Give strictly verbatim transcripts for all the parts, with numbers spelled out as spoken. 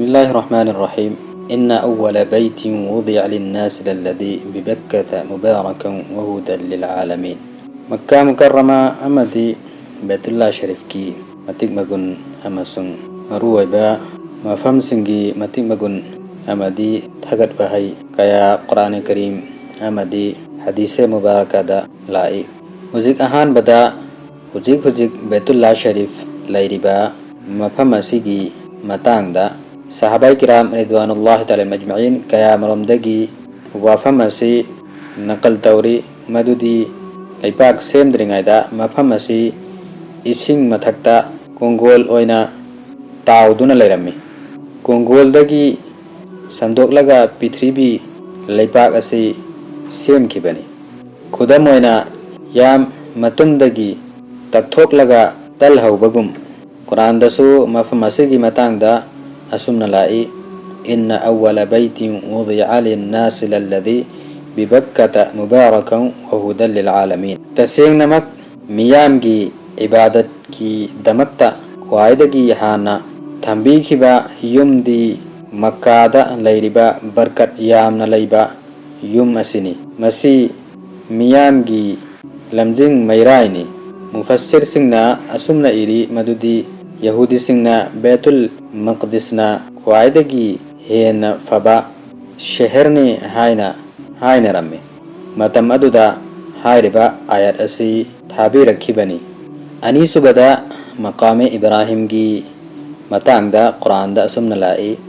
بسم الله الرحمن الرحيم. إن أول بيت وضع للناس للذي ببكة مباركا وهدى للعالمين. ꯃꯛꯀꯥ ꯃꯨꯀꯔꯔꯃꯥ ꯑꯃꯗꯤ ꯕꯦꯇꯨꯜꯂꯥ ꯁꯔꯤꯐꯀꯤ ꯃꯇꯤꯛ ꯃꯒꯨꯟ ꯑꯃꯁꯨꯡ ꯃꯔꯨꯑꯣꯏꯕ ꯃꯐꯝꯁꯤꯡꯒꯤ ꯃꯇꯤꯛ ꯃꯒꯨꯟ ꯑꯃꯗꯤ ꯊꯥꯒꯠ ꯋꯥꯍꯩ ꯀꯌꯥ ꯀꯨꯔꯥꯟ ꯀꯔꯤꯝ ꯑꯃꯗꯤ ꯍꯗꯤꯁꯦ ꯃꯨꯕꯥꯔꯀꯥꯗ ꯂꯥꯛꯏ꯫ ꯍꯧꯖꯤꯛ ꯑꯍꯥꯟꯕꯗ ꯍꯧꯖꯤꯛ ꯍꯧꯖꯤꯛ ꯕꯦꯇꯨꯜꯂꯥ ꯁꯔꯤꯐ ꯂꯩꯔꯤꯕ ꯃꯐꯝ ꯑꯁꯤꯒꯤ ꯃꯇꯥꯡꯗ ꯁꯍꯥꯕꯥꯏ ꯀꯤꯔꯥꯝ ꯔꯤꯗ꯭ꯋꯥꯅꯨꯜꯂꯥꯍꯤ ꯇꯥꯂꯥ ꯑꯖꯃꯥꯏꯟ ꯀꯌꯥꯃꯔꯣꯝꯗꯒꯤ ꯋꯥꯐꯝ ꯑꯁꯤ ꯅꯀꯜ ꯇꯧꯔꯤ, ꯃꯗꯨꯗꯤ ꯂꯩꯄꯥꯛ ꯁꯦꯝꯗ꯭ꯔꯤꯉꯩꯗ ꯃꯐꯝ ꯑꯁꯤ ꯏꯁꯤꯡ ꯃꯊꯛꯇ ꯀꯣꯡꯒꯣꯜ ꯑꯣꯏꯅ ꯇꯥꯎꯗꯨꯅ ꯂꯩꯔꯝꯃꯤ꯫ ꯀꯣꯡꯒꯣꯜꯗꯒꯤ ꯁꯟꯗꯣꯛꯂꯒ ꯄꯤꯊ꯭ꯔꯤꯕꯤ ꯂꯩꯄꯥꯛ ꯑꯁꯤ ꯁꯦꯝꯈꯤꯕꯅꯤ꯫ ꯈꯨꯗꯝ ꯑꯣꯏꯅ, ꯌꯥꯝ ꯃꯇꯨꯝꯗꯒꯤ ꯇꯛꯊꯣꯛꯂꯒ ꯇꯜ ꯍꯧꯕꯒꯨꯝ, ꯀꯨꯔꯥꯟꯗꯁꯨ ꯃꯐꯝ ꯑꯁꯤꯒꯤ ꯃꯇꯥꯡꯗ ꯑꯁꯨꯝꯅ ꯂꯥꯛꯏ, "إن أول بيت وضع للناس للذي ببكة مباركا وهدى للعالمين." ꯇꯁꯦꯡꯅꯃꯛ ꯃꯤꯌꯥꯝꯒꯤ ꯏꯕꯥꯗꯠꯀꯤꯗꯃꯛꯇ ꯈ꯭ꯋꯥꯏꯗꯒꯤ ꯍꯥꯟꯅ ꯊꯝꯕꯤꯈꯤꯕ ꯌꯨꯝꯗꯤ ꯃꯛꯀꯥꯗ ꯂꯩꯔꯤꯕ ꯕꯔꯀꯠ ꯌꯥꯝꯅ ꯂꯩꯕ ꯌꯨꯝ ꯑꯁꯤꯅꯤ꯫ ꯃꯁꯤ ꯃꯤꯌꯥꯝꯒꯤ ꯂꯝꯖꯤꯡ ꯃꯩꯔꯥꯏꯅꯤ꯫ ꯃꯨꯐꯁꯤꯔꯁꯤꯡꯅ ꯑꯁꯨꯝꯅ ꯏꯔꯤ ꯃꯗꯨꯗꯤ ꯌꯍꯨꯗꯤꯁꯤꯡꯅ ꯕꯦꯇꯨꯜ ꯃꯛꯗꯤꯁꯅ ꯈ꯭ꯋꯥꯏꯗꯒꯤ ꯍꯦꯟꯅ ꯐꯕ ꯁꯦꯍꯔꯅꯤ ꯍꯥꯏꯅ ꯍꯥꯏꯅꯔꯝꯃꯤ꯫ ꯃꯇꯝ ꯑꯗꯨꯗ ꯍꯥꯏꯔꯤꯕ ꯑꯥꯌꯠ ꯑꯁꯤ ꯊꯥꯕꯤꯔꯛꯈꯤꯕꯅꯤ꯫ ꯑꯅꯤꯁꯨꯕꯗ ꯃꯀꯥꯃꯦ ꯏꯕ꯭ꯔꯥꯍꯤꯝꯒꯤ ꯃꯇꯥꯡꯗ ꯀꯨꯔꯥꯟꯗ ꯑꯁꯨꯝꯅ ꯂꯥꯛꯏ,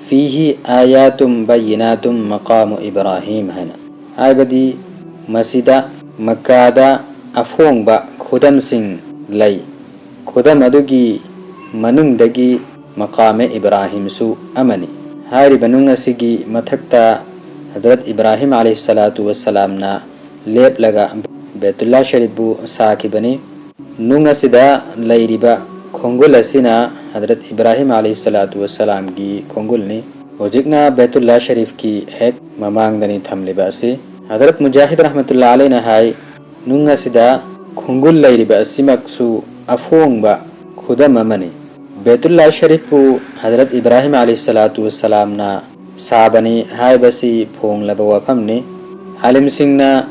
"فيه آيات بينات مقام إبراهيم" ꯍꯥꯏꯅ꯫ ꯍꯥꯏꯕꯗꯤ ꯃꯁꯤꯗ ꯃꯛꯀꯥꯗ ꯑꯐꯣꯡꯕ ꯈꯨꯗꯝꯁꯤꯡ ꯂꯩ꯫ ꯈꯨꯗꯝ ꯑꯗꯨꯒꯤ ꯃꯅꯨꯡꯗꯒꯤ ꯃꯀꯥꯃꯦ ꯏꯕ꯭ꯔꯥꯍꯤꯝꯁꯨ ꯑꯃꯅꯤ꯫ ꯍꯥꯏꯔꯤꯕ ꯅꯨꯡ ꯑꯁꯤꯒꯤ ꯃꯊꯛꯇ ꯍꯖꯔꯠ ꯏꯕ꯭ꯔꯥꯍꯤꯝ ꯑꯂꯩꯍꯤ ꯁꯂꯥꯇꯨ ꯋꯁꯁꯂꯥꯝꯅ ꯂꯦꯞꯂꯒ ꯕꯦꯇꯨꯜꯂꯥ ꯁꯔꯤꯐꯄꯨ ꯁꯥꯈꯤꯕꯅꯤ꯫ ꯅꯨꯡ ꯑꯁꯤꯗ ꯂꯩꯔꯤꯕ ꯈꯣꯡꯒꯨꯜ ꯑꯁꯤꯅ ꯍꯖꯔꯠ ꯏꯕ꯭ꯔꯥꯍꯤꯝ ꯑꯂꯩꯍꯤ ꯁꯂꯥꯇꯨ ꯋꯁꯁꯂꯥꯝꯒꯤ ꯈꯣꯡꯒꯨꯜꯅꯤ꯫ ꯍꯧꯖꯤꯛꯅ ꯕꯦꯇꯨꯜꯂꯥ ꯁꯔꯤꯐꯀꯤ ꯍꯦꯛ ꯃꯃꯥꯡꯗꯅꯤ ꯊꯝꯂꯤꯕ ꯑꯁꯤ꯫ ꯍꯖꯔꯠ ꯃꯨꯖꯥꯍꯤꯗ ꯔꯍꯃꯇꯨꯜꯂꯥ ꯑꯂꯩꯅ ꯍꯥꯏ, ꯅꯨꯡ ꯑꯁꯤꯗ ꯈꯣꯡꯒꯨꯜ ꯂꯩꯔꯤꯕ ꯑꯁꯤꯃꯛꯁꯨ ꯑꯐꯣꯡꯕ ꯈꯨꯗꯝ ꯑꯃꯅꯤ꯫ ꯕꯦꯇꯨꯜꯂꯥ ꯁꯔꯤꯐꯄꯨ ꯍꯖꯔꯠ ꯏꯕ꯭ꯔꯥꯍꯤꯝ ꯑꯂꯩꯍꯤꯁꯁꯂꯥꯇꯨ ꯋꯁꯁꯂꯥꯝꯅ ꯁꯥꯕꯅꯤ ꯍꯥꯏꯕꯁꯤ ꯐꯣꯡꯂꯕ ꯋꯥꯐꯝꯅꯤ꯫ ꯑꯥꯂꯤꯝꯁꯤꯡꯅ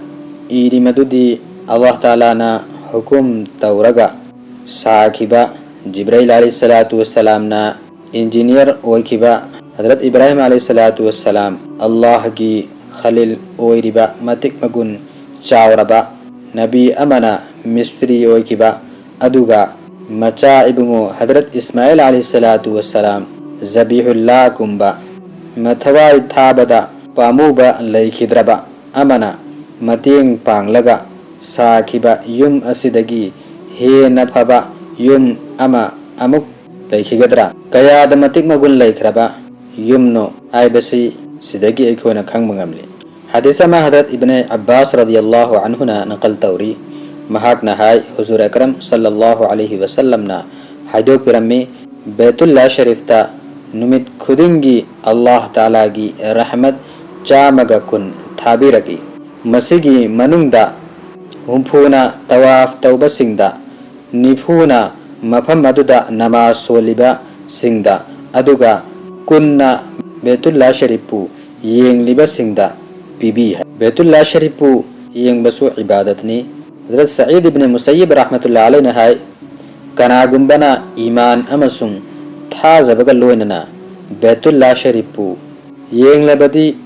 ꯏꯔꯤ ꯃꯗꯨꯗꯤ ꯑꯜꯂꯥꯍ ꯇꯥꯂꯥꯅ ꯍꯨꯀꯨꯝ ꯇꯧꯔꯒ ꯁꯥꯈꯤꯕ, ꯖꯤꯕ꯭ꯔꯥꯏꯜ ꯑꯂꯩꯍꯤꯁꯁꯂꯥꯇꯨ ꯋꯁꯁꯂꯥꯝꯅ ꯏꯟꯖꯤꯅꯤꯌꯔ ꯑꯣꯏꯈꯤꯕ, ꯍꯖꯔꯠ ꯏꯕ꯭ꯔꯥꯍꯤꯝ ꯑꯂꯩꯍꯤꯁꯁꯂꯥꯇꯨ ꯋꯁꯁꯂꯥꯝ ꯑꯜꯂꯥꯍꯒꯤ ꯈꯂꯤꯜ ꯑꯣꯏꯔꯤꯕ ꯃꯇꯤꯛ ꯃꯒꯨꯟ ꯆꯥꯎꯔꯕ ꯅꯕꯤ ꯑꯃꯅ ꯃꯤꯁꯇ꯭ꯔꯤ ꯑꯣꯏꯈꯤꯕ, ꯑꯗꯨꯒ ꯃꯆꯥ ꯏꯕꯨꯡꯉꯣ ꯍꯖꯔꯠ ꯏꯁꯃꯥꯏꯜ ꯑꯂꯩꯍꯤꯁꯁꯂꯥꯇꯨ ꯋꯁꯁꯂꯥꯝ ꯖꯕꯤꯍꯨꯜꯂꯥꯒꯨꯝꯕ ꯃꯊꯋꯥꯏ ꯊꯥꯕꯗ ꯄꯥꯝꯃꯨꯕ ꯂꯩꯈꯤꯗ꯭ꯔꯕ ꯑꯃꯅ ꯃꯇꯦꯡ ꯄꯥꯡꯂꯒ ꯁꯥꯈꯤꯕ ꯌꯨꯝ ꯑꯁꯤꯗꯒꯤ ꯍꯦꯟꯅ ꯐꯕ ꯌꯨꯝ ꯑꯃ ꯑꯃꯨꯛ ꯂꯩꯈꯤꯒꯗ꯭ꯔꯥ? ꯀꯌꯥꯗ ꯃꯇꯤꯛ ꯃꯒꯨꯟ ꯂꯩꯈ꯭ꯔꯕ ꯌꯨꯝꯅꯣ ꯍꯥꯏꯕꯁꯤ ꯁꯤꯗꯒꯤ ꯑꯩꯈꯣꯏꯅ ꯈꯪꯕ ꯉꯝꯂꯤ꯫ ꯍꯗꯤꯁ ꯑꯃ ꯍꯖꯔꯠ ꯏꯕꯅꯦ ꯑꯕꯥꯁ ꯔꯗꯤꯌꯜꯂꯥꯍꯨ ꯑꯟꯍꯨꯅ ꯅꯀꯜ ꯇꯧꯔꯤ꯫ ꯃꯍꯥꯛꯅ ꯍꯥꯏ, ꯍꯨꯖꯨꯔ ꯑꯀꯔꯝ ꯁꯜꯂꯜꯂꯥꯍꯨ ꯑꯂꯩꯍꯤ ꯋꯁꯜꯂꯝꯅ ꯍꯥꯏꯗꯣꯛꯄꯤꯔꯝꯃꯤ, ꯕꯦꯇꯨꯜꯂꯥ ꯁꯔꯤꯐꯇ ꯅꯨꯃꯤꯠ ꯈꯨꯗꯤꯡꯒꯤ ꯑꯜꯂꯥꯍ ꯇꯥꯂꯥꯒꯤ ꯔꯍꯃꯠ ꯆꯥꯝꯃꯒ ꯀꯨꯟ ꯊꯥꯕꯤꯔꯛꯏ꯫ ꯃꯁꯤꯒꯤ ꯃꯅꯨꯡꯗ ꯍꯨꯝꯐꯨꯅ ꯇꯋꯥꯐ ꯇꯧꯕꯁꯤꯡꯗ, ꯅꯤꯐꯨꯅ ꯃꯐꯝ ꯑꯗꯨꯗ ꯅꯃꯥꯖ ꯁꯣꯜꯂꯤꯕꯁꯤꯡꯗ, ꯑꯗꯨꯒ ꯀꯨꯟꯅ ꯕꯦꯇꯨꯜꯂꯥ ꯁꯔꯤꯐꯄꯨ ꯌꯦꯡꯂꯤꯕꯁꯤꯡꯗ ꯄꯤꯕꯤ ꯍꯥꯏ꯫ ꯕꯦꯇꯨꯜꯂꯥ ꯁꯔꯤꯐꯄꯨ ꯌꯦꯡꯕꯁꯨ ꯏꯕꯥꯗꯠꯅꯤ꯫ ꯍꯖꯔꯠ ꯁꯌꯤꯗ ꯏꯕꯅꯦ ꯃꯨꯁꯌꯤꯕ ꯔꯍꯃꯇꯨꯜꯂꯥ ꯑꯂꯩꯅ ꯍꯥꯏ, ꯀꯅꯥꯒꯨꯝꯕꯅ ꯏꯃꯥꯟ ꯑꯃꯁꯨꯡ ꯊꯥꯖꯕꯒ ꯂꯣꯏꯅꯅ ꯕꯦꯇꯨꯜꯂꯥ ꯁꯔꯤꯐꯄꯨ ꯌꯦꯡꯂꯕꯗꯤ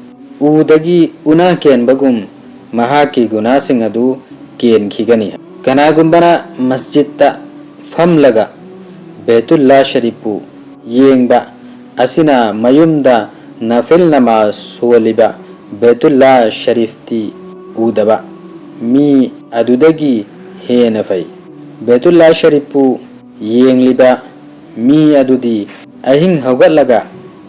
ꯎꯗꯒꯤ ꯎꯅꯥ ꯀꯦꯟꯕꯒꯨꯝ ꯃꯍꯥꯛꯀꯤ ꯒꯨꯅꯥꯁꯤꯡ ꯑꯗꯨ ꯀꯦꯟꯈꯤꯒꯅꯤ꯫ ꯀꯅꯥꯒꯨꯝꯕꯅ ꯃꯁꯖꯤꯗꯇ ꯐꯝꯂꯒ ꯕꯦꯇꯨꯜꯂꯥ ꯁꯔꯤꯐꯄꯨ ꯌꯦꯡꯕ ꯑꯁꯤꯅ ꯃꯌꯨꯝꯗ ꯅꯐꯤꯜ ꯅꯃꯥꯖ ꯁꯣꯜꯂꯤꯕ ꯕꯦꯇꯨꯜꯂꯥ ꯁꯔꯤꯐꯇꯤ ꯎꯗꯕ ꯃꯤ ꯑꯗꯨꯗꯒꯤ ꯍꯦꯟꯅ ꯐꯩ꯫ ꯕꯦꯇꯨꯜꯂꯥ ꯁꯔꯤꯐꯄꯨ ꯌꯦꯡꯂꯤꯕ ꯃꯤ ꯑꯗꯨꯗꯤ ꯑꯍꯤꯡ ꯍꯧꯒꯠꯂꯒ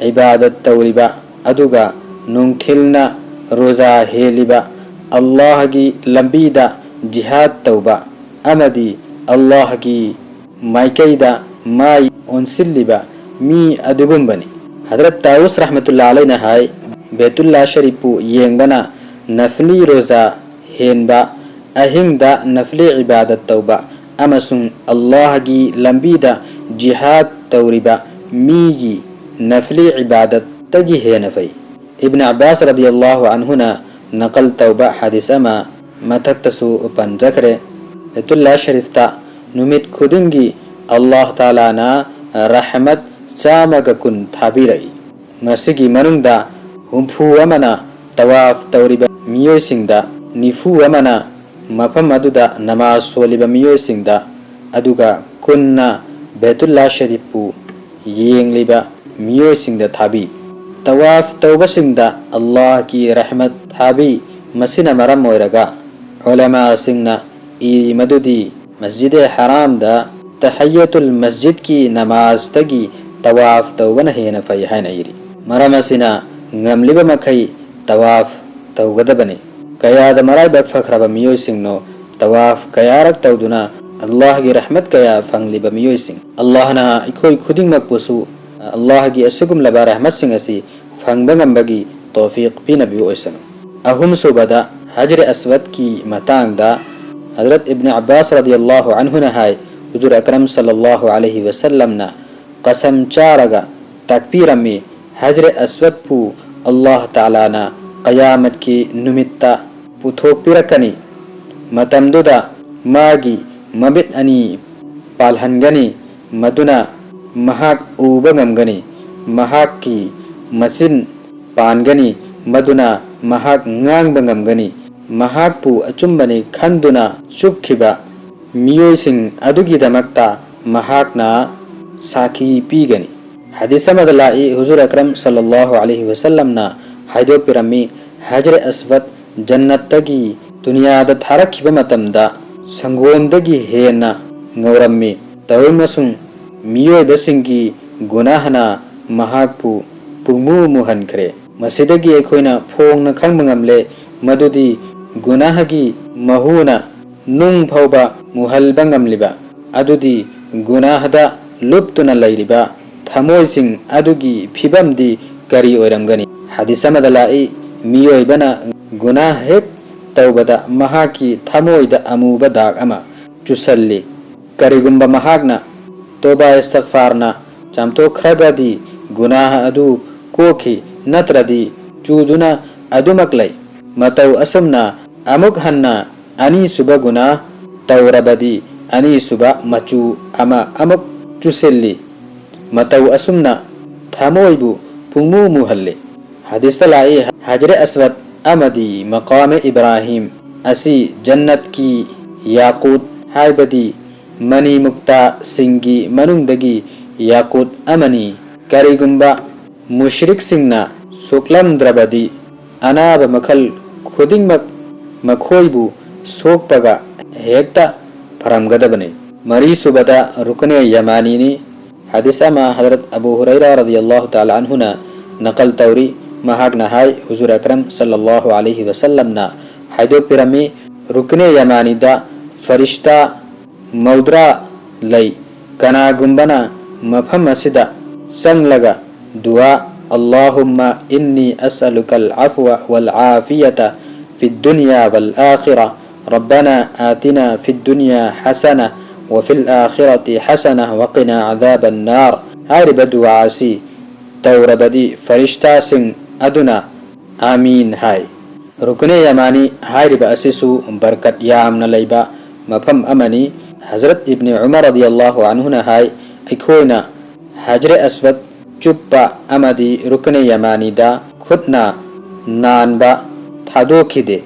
ꯏꯕꯥꯗꯠ ꯇꯧꯔꯤꯕ ꯑꯗꯨꯒ ꯅꯨꯡꯊꯤꯜꯅ ꯔꯣꯖꯥ ꯍꯦꯜꯂꯤꯕ, ꯑꯜꯂꯥꯍꯒꯤ ꯂꯝꯕꯤꯗ ꯖꯤꯍꯥꯗ ꯇꯧꯕ ꯑꯃꯗꯤ ꯑꯜꯂꯥꯍꯒꯤ ꯃꯥꯏꯀꯩꯗ ꯃꯥꯏ ꯑꯣꯟꯁꯤꯜꯂꯤꯕ ꯃꯤ ꯑꯗꯨꯒꯨꯝꯕꯅꯤ꯫ ꯍꯖꯔꯠ ꯇꯥꯎꯁ ꯔꯍꯃꯇꯨꯜꯂꯥ ꯑꯂꯩꯅ ꯍꯥꯏ, ꯕꯦꯇꯨꯜꯂꯥ ꯁꯔꯤꯐꯄꯨ ꯌꯦꯡꯕꯅ ꯅꯐꯂꯤ ꯔꯣꯖꯥ ꯍꯦꯟꯕ, ꯑꯍꯤꯡꯗ ꯅꯐꯂꯤ ꯏꯕꯥꯗꯠ ꯇꯧꯕ ꯑꯃꯁꯨꯡ ꯑꯜꯂꯥꯍꯒꯤ ꯂꯝꯕꯤꯗ ꯖꯤꯍꯥꯗ ꯇꯧꯔꯤꯕ ꯃꯤꯒꯤ ꯅꯐꯂꯤ ꯏꯕꯥꯗꯠꯇꯒꯤ ꯍꯦꯟꯅ ꯐꯩ꯫ ꯏꯕꯅ ꯑꯕꯥꯁ ꯔꯗꯤꯌꯜꯂꯥꯍꯨ ꯑꯟꯍꯨꯅ ꯅꯀꯜ ꯇꯧꯕ ꯍꯗꯤꯁ ꯑꯃ ꯃꯊꯛꯇꯁꯨ ꯄꯟꯖꯈ꯭ꯔꯦ꯫ ꯕꯦꯇꯨꯜꯂꯥ ꯁꯔꯤꯐꯇ ꯅꯨꯃꯤꯠ ꯈꯨꯗꯤꯡꯒꯤ ꯑꯜꯂꯥꯍ ꯇꯥꯂꯥꯅ ꯔꯍꯃꯠ ꯆꯥꯝꯃꯒ ꯀꯨꯟ ꯊꯥꯕꯤꯔꯛꯏ꯫ ꯃꯁꯤꯒꯤ ꯃꯅꯨꯡꯗ ꯍꯨꯝꯐꯨ ꯑꯃꯅ ꯇꯋꯥꯐ ꯇꯧꯔꯤꯕ ꯃꯤꯑꯣꯏꯁꯤꯡꯗ, ꯅꯤꯐꯨ ꯑꯃꯅ ꯃꯐꯝ ꯑꯗꯨꯗ ꯅꯃꯥꯖ ꯁꯣꯜꯂꯤꯕ ꯃꯤꯑꯣꯏꯁꯤꯡꯗ, ꯑꯗꯨꯒ ꯀꯨꯟꯅ ꯕꯦꯇꯨꯜꯂꯥ ꯁꯔꯤꯐꯄꯨ ꯌꯦꯡꯂꯤꯕ ꯃꯤꯑꯣꯏꯁꯤꯡꯗ ꯊꯥꯕꯤ꯫ ꯇꯋꯥꯐ ꯇꯧꯕꯁꯤꯡꯗ ꯑꯜꯂꯥꯍꯒꯤ ꯔꯍꯃꯠ ꯊꯥꯕꯤ꯫ ꯃꯁꯤꯅ ꯃꯔꯝ ꯑꯣꯏꯔꯒ ꯎꯂꯃꯥꯁꯤꯡꯅ ꯏꯔꯤ ꯃꯗꯨꯗꯤ ꯃꯁꯖꯤꯗ ꯍꯔꯥꯝꯗ ꯇꯍꯌꯇꯨꯜ ꯃꯁꯖꯤꯗꯀꯤ ꯅꯃꯥꯖꯇꯒꯤ ꯇꯋꯥꯐ ꯇꯧꯕꯅ ꯍꯦꯟꯅ ꯐꯩ ꯍꯥꯏꯅ ꯏꯔꯤ꯫ ꯃꯔꯝ ꯑꯁꯤꯅ ꯉꯝꯂꯤꯕ ꯃꯈꯩ ꯇꯋꯥꯐ ꯇꯧꯒꯗꯕꯅꯤ꯫ ꯀꯌꯥꯗ ꯃꯔꯥꯏꯕꯛ ꯐꯈ꯭ꯔꯕ ꯃꯤꯑꯣꯏꯁꯤꯡꯅꯣ ꯇꯋꯥꯐ ꯀꯌꯥꯔꯛ ꯇꯧꯗꯨꯅ ꯑꯜꯂꯥꯍꯒꯤ ꯔꯍꯃꯠ ꯀꯌꯥ ꯐꯪꯂꯤꯕ ꯃꯤꯑꯣꯏꯁꯤꯡ꯫ ꯑꯜꯂꯥꯍꯅ ꯑꯩꯈꯣꯏ ꯈꯨꯗꯤꯡꯃꯛꯄꯨꯁꯨ ꯑꯜꯂꯥꯍꯒꯤ ꯑꯁꯤꯒꯨꯝꯂꯕ ꯔꯍꯃꯠꯁꯤꯡ ꯑꯁꯤ ꯐꯪꯕ ꯉꯝꯕꯒꯤ ꯇꯧꯐꯤꯛ ꯄꯤꯅꯕꯤꯕ ꯑꯣꯏꯁꯅꯨ꯫ ꯑꯍꯨꯝꯁꯨꯕꯗ, ꯍꯖꯔ ꯑꯁꯋꯗꯀꯤ ꯃꯇꯥꯡꯗ ꯍꯖꯔꯠ ꯏꯕꯅ ꯑꯕꯥꯁ ꯔꯗꯤꯌꯜꯂꯥꯍꯨ ꯑꯟꯍꯨꯅ ꯍꯥꯏ, ꯍꯨꯖꯨꯔ ꯑꯀꯔꯝ ꯁꯜꯂꯜꯂꯥꯍꯨ ꯑꯂꯩꯍꯤ ꯋꯁꯜꯂꯝꯅ ꯀꯁꯝ ꯆꯥꯔꯒ ꯇꯥꯛꯄꯤꯔꯝꯃꯤ, ꯍꯖꯔ ꯑꯁꯋꯗꯄꯨ ꯑꯜꯂꯥꯍ ꯇꯥꯂꯥꯅ ꯀꯌꯥꯃꯠꯀꯤ ꯅꯨꯃꯤꯠꯇ ꯄꯨꯊꯣꯛꯄꯤꯔꯛꯀꯅꯤ꯫ ꯃꯇꯝꯗꯨꯗ ꯃꯥꯒꯤ ꯃꯃꯤꯠ ꯑꯅꯤ ꯄꯥꯜꯍꯟꯒꯅꯤ, ꯃꯗꯨꯅ ꯃꯍꯥꯛ ꯎꯕ ꯉꯝꯒꯅꯤ꯫ ꯃꯍꯥꯛꯀꯤ ꯃꯆꯤꯟ ꯄꯥꯟꯒꯅꯤ, ꯃꯗꯨꯅ ꯃꯍꯥꯛ ꯉꯥꯡꯕ ꯉꯝꯒꯅꯤ꯫ ꯃꯍꯥꯛꯄꯨ ꯑꯆꯨꯝꯕꯅꯤ ꯈꯟꯗꯨꯅ ꯆꯨꯞꯈꯤꯕ ꯃꯤꯑꯣꯏꯁꯤꯡ ꯑꯗꯨꯒꯤꯗꯃꯛꯇ ꯃꯍꯥꯛꯅ ꯁꯥꯈꯤ ꯄꯤꯒꯅꯤ꯫ ꯍꯗꯤꯁ ꯑꯃꯗ ꯂꯥꯛꯏ, ꯍꯨꯖꯨꯔ ꯑꯀꯔꯝ ꯁꯜꯂꯜꯂꯥꯍꯨ ꯑꯂꯩꯍꯤ ꯋꯁꯜꯂꯝꯅ ꯍꯥꯏꯗꯣꯛꯄꯤꯔꯝꯃꯤ, ꯍꯖꯔ ꯑꯁꯋꯗ ꯖꯟꯅꯠꯇꯒꯤ ꯗꯨꯅꯤꯌꯥꯗ ꯊꯥꯔꯛꯈꯤꯕ ꯃꯇꯝꯗ ꯁꯪꯒꯣꯝꯗꯒꯤ ꯍꯦꯟꯅ ꯉꯧꯔꯝꯃꯤ꯫ ꯇꯧꯏꯃꯁꯨꯡ ꯃꯤꯑꯣꯏꯕꯁꯤꯡꯒꯤ ꯒꯨꯅꯥꯍꯅ ꯃꯍꯥꯛꯄꯨ ꯄꯨꯡꯃꯨ ꯃꯨꯍꯟꯈ꯭ꯔꯦ꯫ ꯃꯁꯤꯗꯒꯤ ꯑꯩꯈꯣꯏꯅ ꯐꯣꯡꯅ ꯈꯪꯕ ꯉꯝꯂꯦ ꯃꯗꯨꯗꯤ ꯒꯨꯅꯥꯍꯒꯤ ꯃꯍꯨꯅ ꯅꯨꯡ ꯐꯥꯎꯕ ꯃꯨꯍꯜꯕ ꯉꯝꯂꯤꯕ ꯑꯗꯨꯗꯤ ꯒꯨꯅꯥꯍꯗ ꯂꯨꯞꯇꯨꯅ ꯂꯩꯔꯤꯕ ꯊꯃꯣꯏꯁꯤꯡ ꯑꯗꯨꯒꯤ ꯐꯤꯕꯝꯗꯤ ꯀꯔꯤ ꯑꯣꯏꯔꯝꯒꯅꯤ? ꯍꯗꯤꯁ ꯑꯃꯗ ꯂꯥꯛꯏ, ꯃꯤꯑꯣꯏꯕꯅ ꯒꯨꯅꯥꯍ ꯍꯦꯛ ꯇꯧꯕꯗ ꯃꯍꯥꯛꯀꯤ ꯊꯃꯣꯏꯗ ꯑꯃꯨꯕ ꯗꯥꯛ ꯑꯃ ꯆꯨꯁꯜꯂꯤ꯫ ꯀꯔꯤꯒꯨꯝꯕ ꯃꯍꯥꯛꯅ ꯇꯣꯕꯥ ꯏꯁꯇꯒꯐꯥꯔꯅ ꯆꯥꯝꯊꯣꯛꯈ꯭ꯔꯒꯗꯤ ꯒꯨꯅꯥꯍ ꯑꯗꯨ ꯀꯣꯛꯈꯤ, ꯅꯠꯇ꯭ꯔꯗꯤ ꯆꯨꯗꯨꯅ ꯑꯗꯨꯃꯛ ꯂꯩ꯫ ꯃꯇꯧ ꯑꯁꯨꯝꯅ ꯑꯃꯨꯛ ꯍꯟꯅ ꯑꯅꯤꯁꯨꯕ ꯒꯨꯅꯥ ꯇꯧꯔꯕꯗꯤ ꯑꯅꯤꯁꯨꯕ ꯃꯆꯨ ꯑꯃ ꯑꯃꯨꯛ ꯆꯨꯁꯤꯜꯂꯤ꯫ ꯃꯇꯧ ꯑꯁꯨꯝꯅ ꯊꯃꯣꯏꯕꯨ ꯄꯨꯡꯃꯨ ꯃꯨꯍꯜꯂꯤ꯫ ꯍꯗꯤꯁꯇ ꯂꯥꯛꯏ, ꯍꯖꯔꯦ ꯑꯁꯋꯗ ꯑꯃꯗꯤ ꯃꯀꯥꯃꯦ ꯏꯕ꯭ꯔꯥꯍꯤꯝ ꯑꯁꯤ ꯖꯟꯅꯠꯀꯤ ꯌꯥꯀꯨꯠ ꯍꯥꯏꯕꯗꯤ ꯃꯅꯤ ꯃꯨꯛꯇꯥꯁꯤꯡꯒꯤ ꯃꯅꯨꯡꯗꯒꯤ ꯌꯥꯀꯨꯠ ꯑꯃꯅꯤ꯫ ꯀꯔꯤꯒꯨꯝꯕ ꯃꯨꯁ꯭ꯔꯤꯛꯁꯤꯡꯅ ꯁꯣꯛꯂꯝꯗ꯭ꯔꯕꯗꯤ ꯑꯅꯥꯕ ꯃꯈꯜ ꯈꯨꯗꯤꯡꯃꯛ ꯃꯈꯣꯏꯕꯨ ꯁꯣꯛꯄꯒ ꯍꯦꯛꯇ ꯐꯔꯝꯒꯗꯕꯅꯤ꯫ ꯃꯔꯤꯁꯨꯕꯗ ꯔꯨꯀꯅꯦ ꯌꯃꯥꯅꯤꯅꯤ꯫ ꯍꯗꯤꯁ ꯑꯃ ꯍꯗꯔꯠ ꯑꯕꯨ ꯍꯨꯔꯩꯔꯥ ꯔꯗꯤꯌꯜꯂꯥꯍꯨ ꯇꯥꯂꯥ ꯑꯟꯍꯨꯅ ꯅꯀꯜ ꯇꯧꯔꯤ꯫ ꯃꯍꯥꯛꯅ ꯍꯥꯏ, ꯍꯨꯖꯨꯔ ꯑꯀꯔꯝ ꯁꯜꯂꯜꯂꯥꯍꯨ ꯑꯂꯩꯍꯤ ꯋꯁꯜꯂꯝꯅ ꯍꯥꯏꯗꯣꯛꯄꯤꯔꯝꯃꯤ, ꯔꯨꯀꯅꯦ ꯌꯃꯥꯅꯤꯗ ꯐꯔꯤꯁꯇꯥ ꯃꯧꯗ꯭ꯔꯥ ꯂꯩ꯫ ꯀꯅꯥꯒꯨꯝꯕꯅ ꯃꯐꯝ ꯑꯁꯤꯗ ꯆꯪꯂꯒ ꯗꯨꯋꯥ, اللهم إني أسألك العفو والعافية في الدنيا والآخرة، ربنا آتنا في الدنيا حسنة وفي الآخرة حسنة وقنا عذاب النار ꯍꯥꯏꯔꯤꯕ ꯗꯨꯋꯥ ꯑꯁꯤ ꯇꯧꯔꯕꯗꯤ ꯐꯔꯤꯁꯇꯥꯁꯤꯡ ꯑꯗꯨꯅ ꯑꯥꯃꯤꯟ ꯍꯥꯏ꯫ ꯔꯨꯀꯅꯦ ꯌꯃꯥꯅꯤ ꯍꯥꯏꯔꯤꯕ ꯑꯁꯤꯁꯨ ꯕꯔꯀꯠ ꯌꯥꯝꯅ ꯂꯩꯕ ꯃꯐꯝ ꯑꯃꯅꯤ꯫ ꯍꯖꯔꯠ ꯏꯕꯅꯤ ꯎꯃꯔ ꯔꯗꯤꯌꯜꯂꯥꯍꯨ ꯑꯟꯍꯨꯅ ꯍꯥꯏ, ꯑꯩꯈꯣꯏꯅ ꯍꯖꯔꯦ ꯑꯁꯋꯗ ꯆꯨꯞꯄ ꯑꯃꯗꯤ ꯔꯨꯀꯅꯦ ꯌꯃꯥꯅꯤꯗ ꯈꯨꯠꯅ ꯅꯥꯟꯕ ꯊꯥꯗꯣꯛꯈꯤꯗꯦ꯫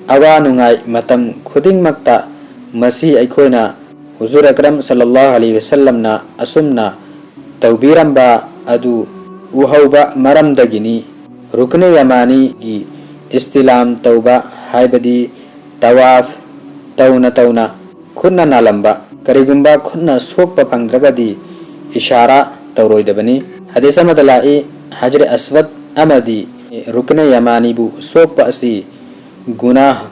ꯑꯋꯥ ꯅꯨꯡꯉꯥꯏ ꯃꯇꯝ ꯈꯨꯗꯤꯡꯃꯛꯇ ꯃꯁꯤ ꯑꯩꯈꯣꯏꯅ ꯍꯨꯖꯨꯔ ꯑꯀꯔꯝ ꯁꯜꯂꯜꯂꯥꯍꯨ ꯑꯂꯩꯍꯤ ꯋꯁꯜꯂꯝꯅ ꯑꯁꯨꯝꯅ ꯇꯧꯕꯤꯔꯝꯕ ꯑꯗꯨ ꯎꯍꯧꯕ ꯃꯔꯝꯗꯒꯤꯅꯤ꯫ ꯔꯨꯀꯅꯦ ꯌꯃꯥꯅꯤꯒꯤ ꯏꯁꯇꯤꯂꯥꯝ ꯇꯧꯕ ꯍꯥꯏꯕꯗꯤ ꯇꯋꯥꯐ ꯇꯧꯅ ꯇꯧꯅ ꯈꯨꯠꯅ ꯅꯥꯜꯂꯝꯕ, ꯀꯔꯤꯒꯨꯝꯕ ꯈꯨꯠꯅ ꯁꯣꯛꯄ ꯐꯪꯗ꯭ꯔꯒꯗꯤ ꯏꯁꯥꯔꯥ ꯇꯧꯔꯣꯏꯗꯕꯅꯤ꯫ ꯍꯗꯤꯁ ꯑꯃꯗ ꯂꯥꯛꯏ, ꯍꯖꯔꯦ ꯑꯁꯋꯗ ꯑꯃꯗꯤ ꯔꯨꯀꯅꯦ ꯌꯃꯥꯅꯤꯕꯨ ꯁꯣꯛꯄ ꯑꯁꯤ ꯒꯨꯅꯥꯍ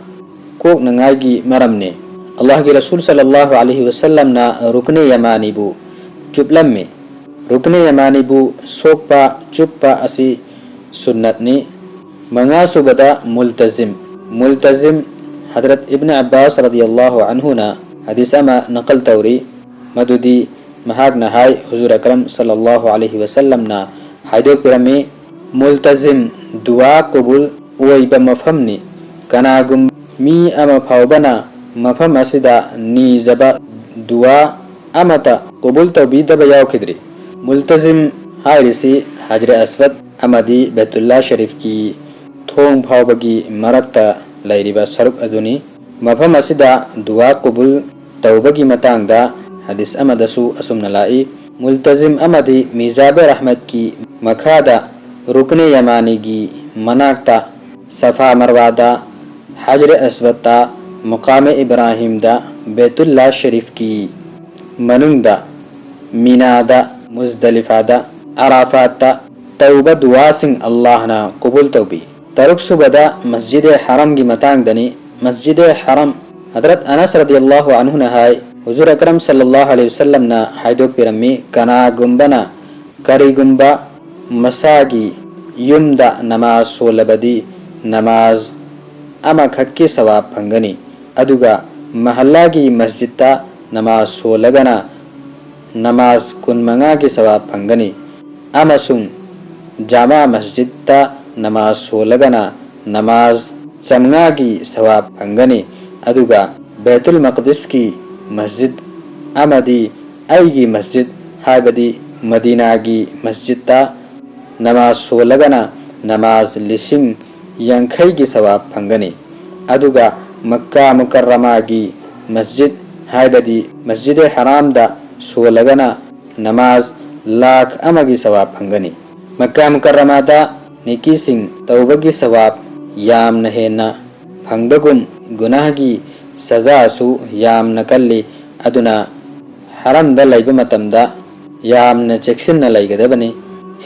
ꯀꯣꯛꯅꯉꯥꯏꯒꯤ ꯃꯔꯝꯅꯤ꯫ ꯑꯜꯂꯥꯍꯒꯤ ꯔꯁꯨꯜ ꯁꯜꯂꯜꯂꯥꯍꯨ ꯑꯂꯩꯍꯤ ꯋꯁꯜꯂꯝꯅ ꯔꯨꯀꯅꯦ ꯌꯃꯥꯅꯤꯕꯨ ꯆꯨꯞꯂꯝꯃꯤ꯫ ꯔꯨꯀꯅꯦ ꯌꯃꯥꯅꯤꯕꯨ ꯁꯣꯛꯄ ꯆꯨꯞꯄ ꯑꯁꯤ ꯁꯨꯟꯅꯠꯅꯤ꯫ ꯃꯉꯥꯁꯨꯕꯗ ꯃꯨꯜꯇꯖꯤꯝ꯫ ꯃꯨꯜꯇꯖꯤꯝ ꯍꯗꯔꯠ ꯏꯕꯅ ꯑꯕꯥꯁ ꯔꯗꯤꯌꯜꯂꯥꯍꯨ ꯑꯟꯍꯨꯅ ꯍꯗꯤꯁ ꯑꯃ ꯅꯀꯜ ꯇꯧꯔꯤ, ꯃꯗꯨꯗꯤ ꯃꯍꯥꯛꯅ ꯍꯥꯏ, ꯍꯨꯖꯨꯔ ꯑꯀꯔꯝ ꯁꯜꯂꯜꯂꯥꯍꯨ ꯑꯂꯩꯍꯤ ꯋꯁꯜꯂꯝꯅ ꯍꯥꯏꯗꯣꯛꯄꯤꯔꯝꯃꯤ, ꯃꯨꯜꯇꯖꯤꯝ ꯗꯨꯋꯥ ꯀꯨꯕꯨꯜ ꯑꯣꯏꯕ ꯃꯐꯝꯅꯤ꯫ ꯀꯅꯥꯒꯨꯝꯕ ꯃꯤ ꯑꯃ ꯐꯥꯎꯕꯅ ꯃꯐꯝ ꯑꯁꯤꯗ ꯅꯤꯖꯕ ꯗꯨꯋꯥ ꯑꯃꯠꯇ ꯀꯨꯕꯨꯜ ꯇꯧꯕꯤꯗꯕ ꯌꯥꯎꯈꯤꯗ꯭ꯔꯤ꯫ ꯃꯨꯜꯇꯖꯤꯝ ꯍꯥꯏꯔꯤꯁꯤ ꯍꯖꯔ ꯑꯁꯋꯗ ꯑꯃꯗꯤ ꯕꯦꯇꯨꯜꯂꯥ ꯁꯔꯤꯐꯀꯤ ꯊꯣꯡ ꯐꯥꯎꯕꯒꯤ ꯃꯔꯛꯇ ꯂꯩꯔꯤꯕ ꯁꯔꯨꯛ ꯑꯗꯨꯅꯤ꯫ ꯃꯐꯝ ꯑꯁꯤꯗ ꯗꯨꯋꯥ ꯀꯨꯕꯨꯜ ꯇꯧꯕꯒꯤ ꯃꯇꯥꯡꯗ ꯍꯗꯤꯁ ꯑꯃꯗꯁꯨ ꯑꯁꯨꯝꯅ ꯂꯥꯛꯏ, ꯃꯨꯜꯇꯖꯤꯝ ꯑꯃꯗꯤ ꯃꯤꯖꯥꯕꯦ ꯔꯍꯃꯠꯀꯤ ꯃꯈꯥꯗ ꯔꯨꯀꯅꯦ ꯌꯃꯥꯅꯤꯒꯤ ꯃꯅꯥꯛꯇ ꯁꯐꯥ ꯃꯔꯋꯥꯗ, ꯍꯖꯔ ꯑꯁꯋꯗꯇ, ꯃꯨꯀꯥꯃꯦ ꯏꯕ꯭ꯔꯥꯍꯤꯝꯗ, ꯕꯦꯇꯨꯜꯂꯥ ꯁꯔꯤꯐꯀꯤ ꯃꯅꯨꯡꯗ, ꯃꯤꯅꯥꯗ, ꯃꯨꯖꯗꯂꯤꯐꯥꯗ, ꯑꯔꯥꯐꯥꯠꯇ ꯇꯧꯕ ꯗꯨꯋꯥꯁꯤꯡ ꯑꯜꯂꯥꯍꯅ ꯀꯨꯕꯨꯜ ꯇꯧꯕꯤ꯫ ꯇꯔꯨꯛꯁꯨꯕꯗ ꯃꯁꯖꯤꯗꯦ ꯍꯔꯝꯒꯤ ꯃꯇꯥꯡꯗꯅꯤ꯫ ꯃꯁꯖꯤꯗꯦ ꯍꯔꯝ, ꯍꯗꯔꯠ ꯑꯅꯁ ꯔꯗꯤꯌꯜꯂꯥꯍꯨ ꯑꯟꯍꯨꯅ ꯍꯥꯏ, ꯍꯨꯖꯨꯔ ꯑꯀꯔꯝ ꯁꯜꯂꯜꯂꯥꯍꯨ ꯑꯂꯩꯍꯤ ꯋꯁꯜꯂꯝꯅ ꯍꯥꯏꯗꯣꯛꯄꯤꯔꯝꯃꯤ, ꯀꯅꯥꯒꯨꯝꯕꯅ ꯀꯔꯤꯒꯨꯝꯕ ꯃꯁꯥꯒꯤ ꯌꯨꯝꯗ ꯅꯃꯥꯖ ꯁꯣꯜꯂꯕꯗꯤ ꯅꯃꯥꯖ ꯑꯃꯈꯛꯀꯤ ꯁꯋꯥꯕ ꯐꯪꯒꯅꯤ, ꯑꯗꯨꯒ ꯃꯍꯜꯂꯥꯒꯤ ꯃꯁꯖꯤꯗꯇ ꯅꯃꯥꯖ ꯁꯣꯜꯂꯒꯅ ꯅꯃꯥꯖ ꯀꯨꯟꯃꯉꯥꯒꯤ ꯁꯋꯥꯕ ꯐꯪꯒꯅꯤ, ꯑꯃꯁꯨꯡ ꯖꯃꯥ ꯃꯁꯖꯤꯗꯇ ꯅꯃꯥꯖ ꯁꯣꯜꯂꯒꯅ ꯅꯃꯥꯖ ꯆꯥꯝꯃꯉꯥꯒꯤ ꯁꯋꯥꯕ ꯐꯪꯒꯅꯤ, ꯑꯗꯨꯒ ꯕꯦꯇꯨꯜ ꯃꯛꯗꯤꯁꯀꯤ ꯃꯁꯖꯤꯗ ꯑꯃꯗꯤ ꯑꯩꯒꯤ ꯃꯁꯖꯤꯗ, ꯍꯥꯏꯕꯗꯤ ꯃꯗꯤꯅꯥꯒꯤ ꯃꯁꯖꯤꯗꯇ ꯅꯃꯥꯖ ꯁꯣꯜꯂꯒꯅ ꯅꯃꯥꯖ ꯂꯤꯁꯤꯡ ꯌꯥꯡꯈꯩꯒꯤ ꯁꯋꯥꯕ ꯐꯪꯒꯅꯤ, ꯑꯗꯨꯒ ꯃꯛꯀꯥ ꯃꯨꯀꯔꯔꯃꯥꯒꯤ ꯃꯁꯖꯤꯗ, ꯍꯥꯏꯕꯗꯤ ꯃꯁꯖꯤꯗꯦ ꯍꯔꯥꯝꯗ ꯁꯣꯜꯂꯒꯅ ꯅꯃꯥꯖ ꯂꯥꯈ ꯑꯃꯒꯤ ꯁꯋꯥꯕ ꯐꯪꯒꯅꯤ꯫ ꯃꯛꯀꯥ ꯃꯨꯀꯔꯔꯃꯥꯗ ꯅꯤꯀꯤꯁꯤꯡ ꯇꯧꯕꯒꯤ ꯁꯋꯥꯕ ꯌꯥꯝꯅ ꯍꯦꯟꯅ ꯐꯪꯕꯒꯨꯝ, ꯒꯨꯅꯥꯍꯒꯤ ꯁꯖꯥꯁꯨ ꯌꯥꯝꯅ ꯀꯜꯂꯤ꯫ ꯑꯗꯨꯅ ꯍꯔꯝꯗ ꯂꯩꯕ ꯃꯇꯝꯗ ꯌꯥꯝꯅ ꯆꯦꯛꯁꯤꯟꯅ ꯂꯩꯒꯗꯕꯅꯤ꯫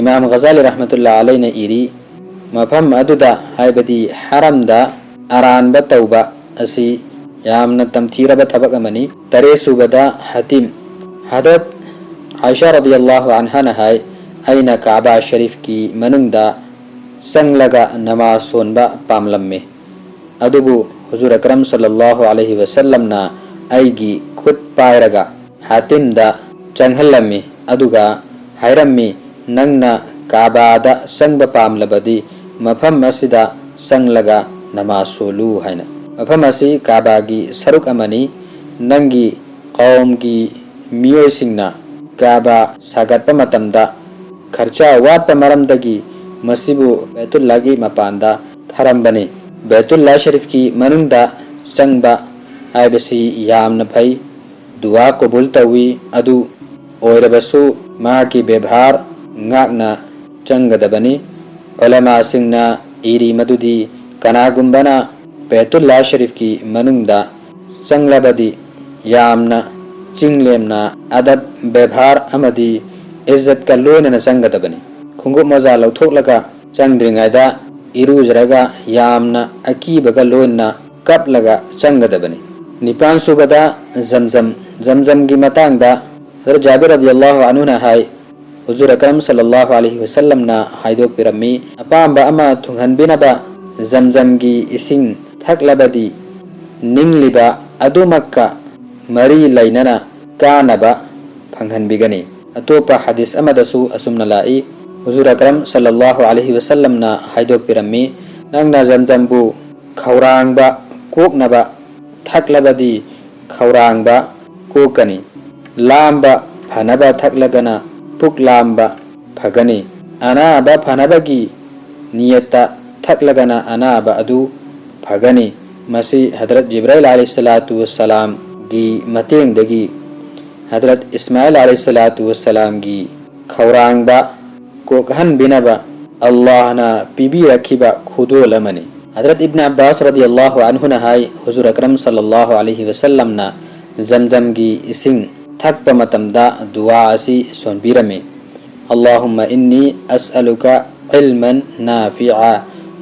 ꯏꯃꯥꯝ ꯒꯖꯥꯂꯤ ꯔꯍꯃꯇꯨꯜꯂꯥ ꯑꯂꯩꯅ ꯏꯔꯤ, ꯃꯐꯝ ꯑꯗꯨꯗ, ꯍꯥꯏꯕꯗꯤ ꯍꯔꯝꯗ, ꯑꯔꯥꯟꯕ ꯇꯧꯕ ꯑꯁꯤ ꯌꯥꯝꯅ ꯇꯝꯊꯤꯔꯕ ꯊꯕꯛ ꯑꯃꯅꯤ꯫ ꯇꯔꯦꯠꯁꯨꯕꯗ ꯍꯇꯤꯝ꯫ ꯍꯗꯔꯠ ꯑꯥꯏꯁꯥ ꯔꯗꯤꯌꯜꯂꯥꯍꯨ ꯑꯟꯍꯥꯅ ꯍꯥꯏ, ꯑꯩꯅ ꯀꯥꯕꯥ ꯁꯔꯤꯐꯀꯤ ꯃꯅꯨꯡꯗ ꯆꯪꯂꯒ ꯅꯃꯥꯖ ꯁꯣꯟꯕ ꯄꯥꯝꯂꯝꯃꯤ꯫ ꯑꯗꯨꯕꯨ ꯍꯨꯖꯨꯔ ꯑꯀꯔꯝ ꯁꯜꯂꯜꯂꯥꯍꯨ ꯑꯂꯩꯍꯤ ꯋꯁꯜꯂꯝꯅ ꯑꯩꯒꯤ ꯈꯨꯠ ꯄꯥꯏꯔꯒ ꯍꯥꯇꯤꯝꯗ ꯆꯪꯍꯜꯂꯝꯃꯤ, ꯑꯗꯨꯒ ꯍꯥꯏꯔꯝꯃꯤ, "ꯅꯪꯅ ꯀꯥꯕꯥꯗ ꯆꯪꯕ ꯄꯥꯝꯂꯕꯗꯤ ꯃꯐꯝ ꯑꯁꯤꯗ ꯆꯪꯂꯒ ꯅꯃꯥꯖ ꯁꯣꯜꯂꯨ" ꯍꯥꯏꯅ꯫ ꯃꯐꯝ ꯑꯁꯤ ꯀꯥꯕꯥꯒꯤ ꯁꯔꯨꯛ ꯑꯃꯅꯤ꯫ ꯅꯪꯒꯤ ꯀꯧꯝꯒꯤ ꯃꯤꯑꯣꯏꯁꯤꯡꯅ ꯀꯥꯕꯥ ꯁꯥꯒꯠꯄ ꯃꯇꯝꯗ ꯈꯔꯆꯥ ꯋꯥꯠꯄ ꯃꯔꯝꯗꯒꯤ ꯃꯁꯤꯕꯨ ꯕꯦꯇꯨꯜꯂꯥꯒꯤ ꯃꯄꯥꯟꯗ ꯊꯔꯝꯕꯅꯤ꯫ ꯕꯦꯇꯨꯜꯂꯥ ꯁꯔꯤꯐꯀꯤ ꯃꯅꯨꯡꯗ ꯆꯪꯕ ꯍꯥꯏꯕꯁꯤ ꯌꯥꯝꯅ ꯐꯩ꯫ ꯗꯨꯋꯥ ꯀꯕꯨꯜ ꯇꯧꯏ, ꯑꯗꯨ ꯑꯣꯏꯔꯕꯁꯨ ꯃꯍꯥꯛꯀꯤ ꯕꯦꯕꯥꯔ ꯉꯥꯛꯅ ꯆꯪꯒꯗꯕꯅꯤ꯫ ꯎꯂꯃꯥꯁꯤꯡꯅ ꯏꯔꯤ ꯃꯗꯨꯗꯤ ꯀꯅꯥꯒꯨꯝꯕꯅ ꯕꯦꯇꯨꯜꯂꯥ ꯁꯔꯤꯐꯀꯤ ꯃꯅꯨꯡꯗ ꯆꯪꯂꯕꯗꯤ ꯌꯥꯝꯅ ꯆꯤꯡꯂꯦꯝꯅ ꯑꯗꯕ, ꯕꯦꯕꯥꯔ ꯑꯃꯗꯤ ꯏꯖꯠꯀ ꯂꯣꯏꯅꯅ ꯆꯪꯒꯗꯕꯅꯤ꯫ ꯈꯣꯡꯎꯞ ꯃꯣꯖꯥ ꯂꯧꯊꯣꯛꯂꯒ ꯆꯪꯗ꯭ꯔꯤꯉꯩꯗ ꯏꯔꯨꯖꯔꯒ ꯌꯥꯝꯅ ꯑꯀꯤꯕꯒ ꯂꯣꯏꯅꯅ ꯀꯞꯂꯒ ꯆꯪꯒꯗꯕꯅꯤ꯫ ꯅꯤꯄꯥꯟ ꯁꯨꯕꯗ ꯖꯝꯖꯝ, ꯖꯝꯖꯝꯒꯤ ꯃꯇꯥꯡꯗ ꯍꯖꯔꯠ ꯖꯥꯕꯤꯔ ꯔꯗꯤꯌꯜꯂꯥꯍꯨ ꯑꯟꯍꯨꯅ ꯍꯥꯏ, ꯍꯨꯖꯨꯔ ꯑꯀꯔꯝ ꯁꯜꯂꯜꯂꯥꯍꯨ ꯑꯂꯩꯍꯤ ꯋꯁꯜꯂꯝꯅ ꯍꯥꯏꯗꯣꯛꯄꯤꯔꯝꯃꯤ, "ꯑꯄꯥꯝꯕ ꯑꯃ ꯊꯨꯡꯍꯟꯕꯤꯅꯕ ꯖꯝꯖꯝꯒꯤ ꯏꯁꯤꯡ ꯊꯛꯂꯕꯗꯤ ꯅꯤꯡꯂꯤꯕ ꯑꯗꯨꯃꯛꯀ ꯃꯔꯤ ꯂꯩꯅꯅ ꯀꯥꯅꯕ ꯐꯪꯍꯟꯕꯤꯒꯅꯤ"꯫ ꯑꯇꯣꯞꯄ ꯍꯗꯤꯁ ꯑꯃꯗꯁꯨ ꯑꯁꯨꯝꯅ ꯂꯥꯛꯏ, ꯍꯨꯖꯨꯔ ꯑꯀꯔꯝ ꯁꯜꯂꯜꯂꯥꯍꯨ ꯑꯂꯩꯍꯤ ꯋꯁꯜꯂꯝꯅ ꯍꯥꯏꯗꯣꯛꯄꯤꯔꯝꯃꯤ, "ꯅꯪꯅ ꯖꯝꯖꯝꯕꯨ ꯈꯧꯔꯥꯡꯕ ꯀꯣꯛꯅꯕ ꯊꯛꯂꯕꯗꯤ ꯈꯧꯔꯥꯡꯕ ꯀꯣꯛꯀꯅꯤ꯫ ꯂꯥꯝꯕ ꯐꯅꯕ ꯊꯛꯂꯒꯅ ꯄꯨꯛ ꯂꯥꯝꯕ ꯐꯒꯅꯤ꯫ ꯑꯅꯥꯕ ꯐꯅꯕꯒꯤ ꯅꯤꯌꯠꯇ ꯊꯛꯂꯒꯅ ꯑꯅꯥꯕ ꯑꯗꯨ ꯐꯒꯅꯤ"꯫ ꯃꯁꯤ ꯍꯗꯔꯠ ꯖꯤꯕ꯭ꯔꯥꯏꯜ ꯑꯂꯩꯍꯤꯁꯁꯂꯥꯇꯨ ꯋꯁꯁꯂꯥꯝꯒꯤ ꯃꯇꯦꯡꯗꯒꯤ ꯍꯗꯔꯠ ꯏꯁꯃꯥꯏꯜ ꯑꯂꯩꯍꯤꯁꯁꯂꯥꯇꯨ ꯋꯁꯁꯂꯥꯝꯒꯤ ꯈꯧꯔꯥꯡꯕ ꯀꯣꯛꯍꯟꯕꯤꯅꯕ ꯑꯜꯂꯥꯍꯅ ꯄꯤꯕꯤꯔꯛꯈꯤꯕ ꯈꯨꯗꯣꯜ ꯑꯃꯅꯤ꯫ ꯍꯗꯔꯠ ꯏꯕꯅ ꯑꯕꯥꯁ ꯔꯗꯤꯌꯜꯂꯥꯍꯨ ꯑꯟꯍꯨꯅ ꯍꯥꯏ, ꯍꯨꯖꯨꯔ ꯑꯀꯔꯝ ꯁꯜꯂꯜꯂꯥꯍꯨ ꯑꯂꯩꯍꯤ ꯋꯁꯜꯂꯝꯅ ꯖꯝꯖꯝꯒꯤ ꯏꯁꯤꯡ ꯊꯛꯄ ꯃꯇꯝꯗ ꯗꯨꯋꯥ ꯑꯁꯤ ꯁꯣꯟꯕꯤꯔꯝꯃꯤ, "اللهم إني أسألك علما نافعا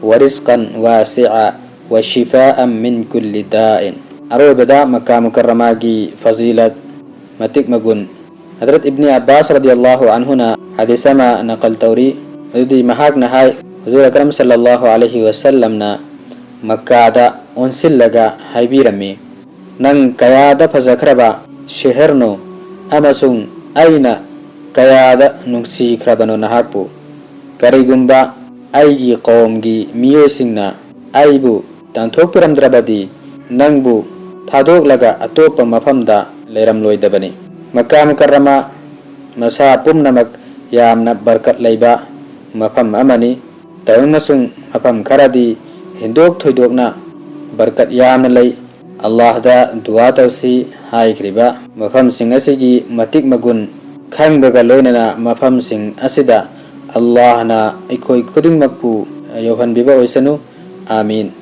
ورزقا واسعا وشفاء من كل داء"꯫ ꯑꯔꯣꯏꯕꯗ ꯃꯛꯀꯥ ꯃꯨꯀꯔꯔꯃꯥꯒꯤ ꯐꯖꯤꯂꯠ, ꯃꯇꯤꯛ ꯃꯒꯨꯟ꯫ ꯍꯗꯔꯠ ꯏꯕꯅꯤ ꯑꯕꯥꯁ ꯔꯗꯤꯌꯜꯂꯥꯍꯨ ꯑꯟꯍꯨꯅ ꯍꯗꯤꯁ ꯑꯃ ꯅꯀꯜ ꯇꯧꯔꯤ, ꯃꯗꯨꯗꯤ ꯃꯍꯥꯛꯅ ꯍꯥꯏ, ꯍꯨꯖꯨꯔ ꯑꯀꯔꯝ ꯁꯜꯂꯜꯂꯥꯍꯨ ꯑꯂꯩꯍꯤ ꯋꯁꯜꯂꯝꯅ ꯃꯛꯀꯥꯗ ꯑꯣꯟꯁꯤꯜꯂꯒ ꯍꯥꯏꯕꯤꯔꯝꯃꯤ, "ꯅꯪ ꯀꯌꯥꯗ ꯐꯖꯈ꯭ꯔꯕ ꯁꯦꯍꯔꯅꯣ ꯑꯃꯁꯨꯡ ꯑꯩꯅ ꯀꯌꯥꯗ ꯅꯨꯡꯁꯤꯈ꯭ꯔꯕꯅꯣ ꯅꯍꯥꯛꯄꯨ꯫ ꯀꯔꯤꯒꯨꯝꯕ ꯑꯩꯒꯤ ꯀꯧꯝꯒꯤ ꯃꯤꯑꯣꯏꯁꯤꯡꯅ ꯑꯩꯕꯨ ꯇꯥꯟꯊꯣꯛꯄꯤꯔꯝꯗ꯭ꯔꯕꯗꯤ, ꯅꯪꯕꯨ ꯊꯥꯗꯣꯛꯂꯒ ꯑꯇꯣꯞꯄ ꯃꯐꯝꯗ ꯂꯩꯔꯝꯂꯣꯏꯗꯕꯅꯤ꯫ ꯃꯀꯥ ꯃꯨꯀꯔꯔꯃꯥ ꯃꯁꯥ ꯄꯨꯝꯅꯃꯛ ꯌꯥꯝꯅ ꯕꯔꯀꯠ ꯂꯩꯕ ꯃꯐꯝ ꯑꯃꯅꯤ꯫ ꯇꯧꯏ ꯑꯃꯁꯨꯡ ꯃꯐꯝ ꯈꯔꯗꯤ ꯍꯦꯟꯗꯣꯛ ꯊꯣꯏꯗꯣꯛꯅ ꯕꯔꯀꯠ ꯌꯥꯝꯅ ꯂꯩ꯫ ꯑꯜꯂꯥꯍꯗ ꯗꯨꯋꯥ ꯇꯧꯁꯤ ꯍꯥꯏꯈ꯭ꯔꯤꯕ ꯃꯐꯝꯁꯤꯡ ꯑꯁꯤꯒꯤ ꯃꯇꯤꯛ ꯃꯒꯨꯟ ꯈꯪꯕꯒ ꯂꯣꯏꯅꯅ ꯃꯐꯝꯁꯤꯡ ꯑꯁꯤꯗ ꯑꯜꯂꯥꯍꯅ ꯑꯩꯈꯣꯏ ꯈꯨꯗꯤꯡꯃꯛꯄꯨ ꯌꯧꯍꯟꯕꯤꯕ ꯑꯣꯏꯁꯅꯨ꯫ ꯑꯥꯃꯤꯟ꯫